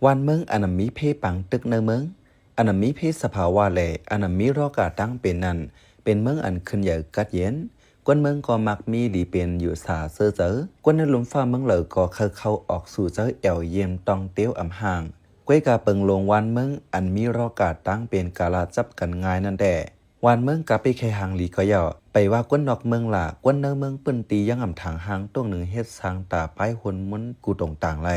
ວານເມືອງອັນນຳມີເພປາງຕຶກໃນເມືອງ ອັນນຳມີເພສະພາວະ ແລະ ອັນນຳມີລໍກາຕາງເປັນນັ້ນ ເປັນເມືອງອັນຂຶ້ນໃຫຍ່ກັດເຢັນ, ຄົນເມືອງກໍມັກມີດີເປັນຢູ່ສາເຊີເຈີ. ຄົນໃນລຸ່ມຟ້າເມືອງເລີກໍເຂົ້າເຂົ້າອອກສູ່ເຈີແອວຢ້ຽມຕ້ອງເຕວອຳຫ່າງ. ກ້ວຍກາເປິງໂລງວານເມືອງອັນມີລໍກາຕາງເປັນກາລະຈັບກັນງ່າຍນັ້ນແດ່. ວານເມືອງກະເປັນແຄ່ຫາງຫຼີກໍເຍົາະ ໄປວ່າຄົນນອກເມືອງລະ ຄົນໃນເມືອງພື້ນທີ່ຍັງອຳທາງຫ່າງຕົງໜຶ່ງເຮັດສ້າງຕາປ້າຍຮຸ່ນມຸນກູຕົງຕ່າງໄລ.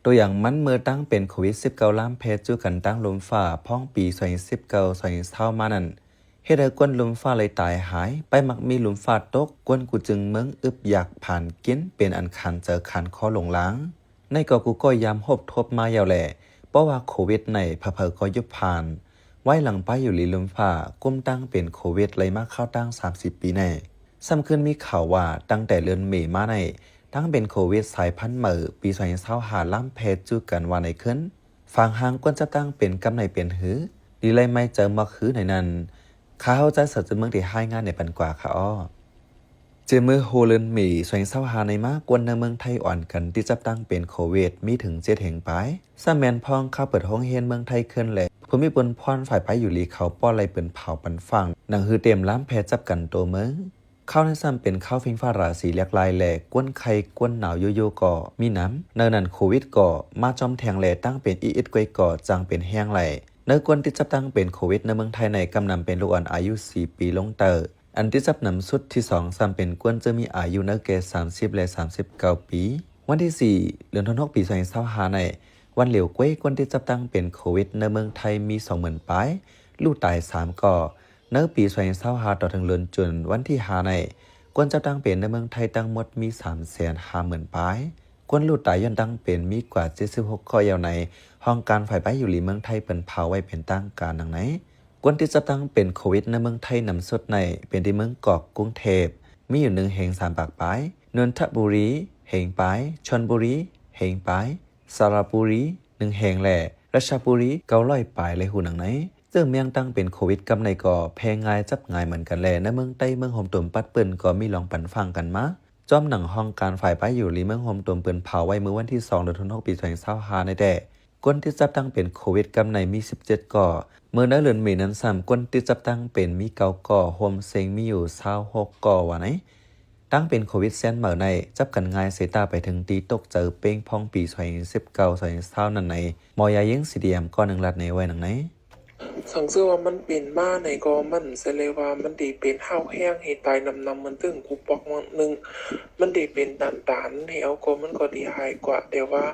ຕົວຢ່າງມັນເມື່ອຕາງເປັນໂຄວິດສິບເກົ້າລາມແຜ່ຈຸກັນຕາງລຸ່ມຟ້າ ພອງປີສອງພັນສິບເກົ້າ ສອງພັນຊາວມານັ້ນ ເຮັດໃຫ້ຄົນລຸ່ມຟ້າໄລຕາຍຫາຍ ໄປມັກມີລຸ່ມຟ້າຕົກ ຄົນກູຈຶງເມືອງອຶບຢາກຜານກິນ ເປັນອັນຂານເຈີຂານຄໍຫຼົງລາງ. ໃນກໍກູກໍຍາມຮົບທົບມາຍາວແລະ ເພາະວ່າໂຄວິດໃນ ໃຜໆກໍຢຸດຜ່ານ ໄວ້ຫຼັງໄປຢູ່ລີລຸ່ມຟ້າ ກຸ່ມຕັ້ງເປັນໂຄວິດໄລມາຄາວຕັ້ງສາມສິບປີໃນ ຊ້ຳຂຶ້ນມີຂ່າວວ່າ ຕັ້ງແຕ່ເດືອນເມມາໃນ ຕັ້ງເປັນໂຄວິດສາຍພັນໃໝ່ປີສອງພັນຊາວຫ້າລາມແຜ່ຈຸກັນວ່າໃນຂຶ້ນ ຝາງຫ່າງຄວນຈັບຕັ້ງເປັນກຳໃນເປັນຫື ດີໄລໄມ້ເຈີໝອກຫືໃນນັ້ນ ຂ້າເຮົາຈາກເສືອຈຸເມືອງທີ່ຮາຍງານໃນປັນກວ່າຄ່າອໍ. ເຈາະມື້ຫົວເດືອນເມສອງພັນຊາວຫ້າໃນມາ ຄົນໃນເມືອງໄທອ່ອນກັນຕິດຈັບຕັ້ງເປັນໂຄວິດມີເຖິງເຈັດແຫ່ງປາຍ. ຊ້ຳແມ່ນພອງຄາວເປີດໂຮງຮຽນເມືອງໄທຂຶ້ນແລະ ຜູ້ມີບຸນພອນຝ່າຍໄປຢູ່ລີເຂົາປ້ອນໄລ່ເປັນເຜົາປັນຟາງ ໜັງຫືເຕັມລາມແຜ່ຈັບກັນໂຕເມືອງ. ຄາວໃນຊ້ຳເປັນຄາວຟິງຟ້າລາສີແຫຼກລາຍ ແລະ ກວນໄຂ້ກວນໜາວຢູ່ໆກໍມີນຳ. ໃນນັ້ນໂຄວິດກໍມາຈອມແທງ ແລະ ຕັ້ງເປັນອີກໆກ້ວຍກໍຈັ່ງເປັນແຮງໄຫຼ. ໃນຄົນຕິດຈັບຕັ້ງເປັນໂຄວິດໃນເມືອງໄທໃນ ກຳນຳເປັນລູກອ່ອນອາຍຸສີ່ປີລົງເຕີ. ອັນຕິດຈັບນຳຊຸດທີສອງຊ້ຳເປັນຄົນເຊິ່ງມີອາຍຸໃນແກ່ສາມສິບ ແລະ ສາມສິບເກົ້າປີ. ວັນທີສີ່ ເດືອນທັນວາ ປີສອງພັນຊາວຫ້າໃນ ວັນຫຼຽວກ້ວຍຄົນຕິດຈັບຕັ້ງເປັນໂຄວິດໃນເມືອງໄທມີສອງໝື່ນປາຍ, ລູກຕາຍສາມກໍ. ໃນປີສອງພັນຊາວຫ້າຕໍ່ເຖິງເດືອນຈຸນວັນທີຫ້າໃນ ຄົນຈັບຕັ້ງເປັນໃນເມືອງໄທທັງໝົດມີສາມແສນຫ້າໝື່ນປາຍ. ຄົນລູກຕາຍຍ້ອນຕັ້ງເປັນມີກວ່າເຈັດສິບຫົກກໍ. ແລ້ວໃນຫ້ອງການຝ່າຍໄປຢູ່ລີເມືອງໄທເພິ່ນພາວໄວ້ເປັນທາງການດັ່ງໃນ. ຄົນທີ່ຈັບຕັ້ງເປັນໂຄວິດໃນເມືອງໄທນຳສຸດໃນເປັນທີ່ເມືອງກອກ ກຸງເທບ ມີຢູ່ໜຶ່ງແຫ່ງສາມປາກປາຍ, ນນທະບູລີແຫ່ງປາຍ, ຊົນບູລີແຫ່ງປາຍ, ສະລະບູລີໜຶ່ງແຫ່ງ ແລະ ລາຊະບູລີເກົ້າຮ້ອຍປາຍ ແລະ ຫູໜັງໃນ. ເຊິ່ງແມ່ນຕັ້ງເປັນໂຄວິດກັບໃນກໍແຜ່ງ່າຍຈັບງ່າຍເໝືອນກັນ ແລະ ໃນເມືອງໃຕ້ເມືອງໂຮມຕຸມປັດປືນກໍມີລອງປັນຟັງກັນມາ. ຈ້ອມໜັງຫ້ອງການຝ່າຍໄປຢູ່ລີເມືອງໂຮມຕຸມເພິ່ນພາວໄວ້ເມື່ອວັນທີສອງ ເດືອນທັນວາ ປີສອງພັນຊາວຫ້າໃນແຕ່ ຄົນທີ່ຈັບຕັ້ງເປັນໂຄວິດກັບໃນມີສິບເຈັດກໍ. ເມື່ອໃນເດືອນເມນັ້ນຊ້ຳ ຄົນທີ່ຈັບຕັ້ງເປັນມີເກົ້າກໍ, ຮວມເສັງມີຢູ່ຊາວຫົກກໍວ່າໃນ. ຕັ້ງເປັນໂຄວິດແຊນໃໝ່ໃນ ຈັບກັນງ່າຍເສຍຕາໄປເຖິງທີ່ຕົກໃຈເປ່ງພອງປີສອງພັນສິບເກົ້າ ສອງພັນຊາວນັ້ນໃນ ໝໍຢາຍິງ ຊີດີແອມ ກໍໜຶ່ງລັດໃນໄວ້ໜັງໃນ. ສັງເສຍວ່າມັນເປັນມາໃນກໍມັນສະແລວ່າມັນໄດ້ເປັນຮາວແຮງໃຫ້ຕາຍນຳໆ ມັນເຖິງກູປອກມັນໜຶ່ງ ມັນໄດ້ເປັນຕານໆ ແລ້ວກໍມັນກໍໄດ້ຫາຍກວ່າ ແຕ່ວ່າ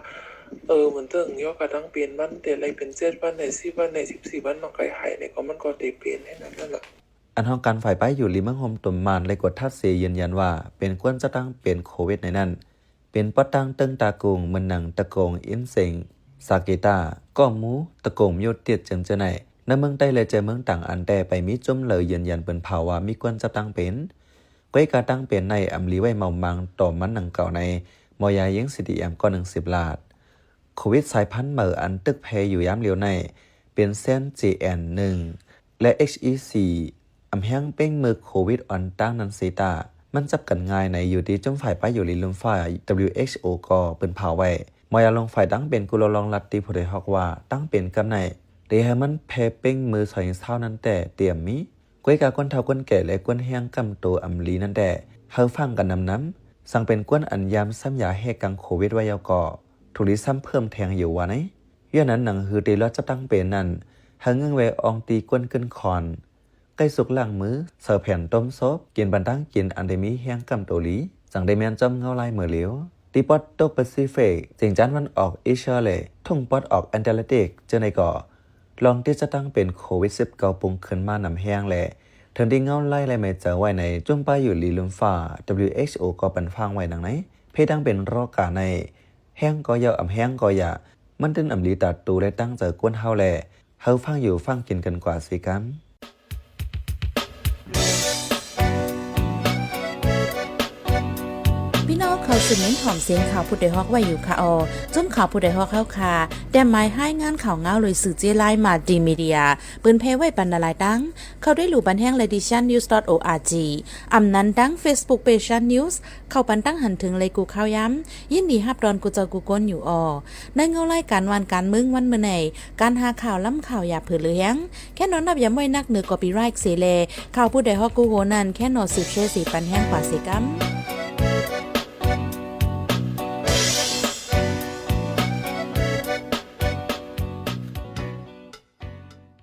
ເອີ ມັນເຖິງຍ້ອນກະຕັ້ງເປັນມັນໄດ້ໄລ່ເປັນເຈັດວັນ ໄດ້ສິບວັນ ໄດ້ສິບສີ່ວັນ ມັນກໍຫາຍ ແລ້ວກໍມັນກໍໄດ້ເປັນໃຫ້ນັ້ນລະ. ອັນຫ້ອງການຝ່າຍໄປຢູ່ລີເມືອງໂຮມຕຸມມານໄດ້ກວດທັດເສຍຢືນຢັນວ່າ ເປັນຄົນຈັບຕັ້ງເປັນໂຄວິດໃນນັ້ນ ເປັນປອດຕ່າງເຕີງຕາກຸງ ເໝືອນໜັງຕະໂກງ ອິນເສັງ ສາເກຕາ ກໍໝູ ຕະໂກງ ມີໂອຕິດ ເຈີມເຈີໄນ ໃນເມືອງໃຕ້ ແລະ ເຈີເມືອງຕ່າງອັນແຕ່ໄປມີຈຸ້ມເລີຍຢືນຢັນເປີນເຜາວ່າມີຄົນຈັບຕັ້ງເປັນ. ກ້ວຍກາຕັ້ງເປັນໃນອຳລີໄວ້ເມົາມັງຕໍ່ມັນດັ່ງກ່າວໃນ ໝໍຢາຍິງ ຊີດີແອມ ກໍໜຶ່ງສິບລາດ. ໂຄວິດສາຍພັນໃໝ່ອັນຕຶກແຜ່ຢູ່ຍາມລຽວໃນ ເປັນແຊນ ເຈແອນ ໜຶ່ງ ແລະ ເອັກອີ ສີ່ ອຳແຮງເປ່ງເມີໂຄວິດອ່ອນຕ່າງນັ້ນເສຍຕາ ມັນຈັບກັນງ່າຍໃນຢູ່ທີ່ຈຸ້ມຝ່າຍໄປຢູ່ລີລຸ່ມຟ້າ ດັບເບິນຢູ ເອັກ ໂອ ກໍເພິ່ນພາວໄວ້. ໝໍຢາລົງຝ່າຍຕັ້ງເປັນກຸລະລອງລັດທີ່ຜູ້ໃດຮອກວ່າຕັ້ງເປັນກັບໃນ ເດໃຫ້ມັນແຜ່ເປ່ງເມີສອງຊາວນັ້ນແຕ່ຕຽມມີ ກ້ວຍກາຄົນເຖົ້າຄົນແກ່ ແລະ ຄົນແຮງກ້ຳໂຕອຳລີນັ້ນແຕ່ ເຮົາຟັງກັນນຳນຳ ສັງເປັນຄົນອັນຍາມຊ້ຳຢາແຮກກັງໂຄວິດໄວ້ແລ້ວກໍ ທຸລີຊ້ຳເພີ່ມແທງຢູ່ວ່າໃນ. ຍ້ອນນັ້ນໜັງຮືເຕລອດຈັບຕັ້ງເປັນນັ້ນ ເຮົາເງື່ອນໄວ້ອ່ອງຕີກົ້ນຂຶ້ນຄອນ ໃກ້ສຸກລ້າງມື ເສີແຜ່ນຕົ້ມສົບ ກິນບັນຕັງກິນອັນໄດ້ມີແຮງກ້ຳໂຕລີ ຈັ່ງໄດ້ແມ່ນຈ້ອມເງົາລາຍເມີຫຼຽວ. ທີ່ປອດຕົກປາຊີຟິກ ເຈັງຈານວັນອອກເອເຊຍ ແລະ ທົ່ງປອດອອກແອນຕາແລນຕິກ ເຈົ້າໃນກໍ ລອງທີ່ຈະຕັ້ງເປັນໂຄວິດສິບເກົ້າປຸງຂຶ້ນມານຳແຮງ ແລະ ເຖິງທີ່ເງົາລາຍໄລ່ໄມ້ເຈີໄວ້ໃນຈຸ້ມປ້າຢູ່ລີລຸ່ມຟ້າ ດັບເບິນຢູ ເອັກ ໂອ ກໍປັນຟັງໄວ້ດັ່ງໃນ ເພດດັ່ງເປັນໂລກາໃນ ແຮງກໍເຍົາ ອຳແຮງກໍຢາ ມັນຕື່ນອຳລີຕາຕູ ແລະ ຕັ້ງໃຈກົນເຮົາ ແລະ ເຮົາຟັງຢູ່ຟັງກິນກັນກວ່າຊິກຳ. ພີ່ນ້ອງເຂົ້າ ຈະເນັ້ນຫອມເສັງຂ່າວຜູ້ດອຍຮອກໄວ້ຢູ່ຄະອໍ. ຈຸ້ມຂ່າວຜູ້ດອຍຮອກເຮົາຄະ ແຕ້ມໝາຍຮາຍງານຂ່າວງາວໂດຍສື່ເຈ້ລາຍ Multimedia ເປີນແຜ່ໄວ້ປັນຫຼາຍໆຕັ້ງ. ເຂົ້າໄດ້ຫຼູ່ບັນແຮງ Lady Shan News dot org ອຳນັ້ນຕັ້ງ Facebook Page Shan News ເຂົ້າປັນຕັ້ງຫັນເຖິງໄລກູ່ຂ່າວຍາມ. ຍິນດີຮັບດອນກູ່ເຈົ້າກູ່ຄົນຢູ່ອໍ. ໃນເງົາລາຍການຫວ່ານການເມືອງວັນມື້ໃນ ການຫາຂ່າວລ້ຳຂ່າວຢ່າເຜີເຫຼືອແຮງ. ແຄ່ນອນນັບຢາມໄວ້ນັກເໜືອ copyright ເສແລ ຂ່າວຜູ້ດອຍຮອກກູ່ໂຮນັ້ນ ແຄ່ນອນສືບແຊເສປັນແຮງກວ່າເສກຳ.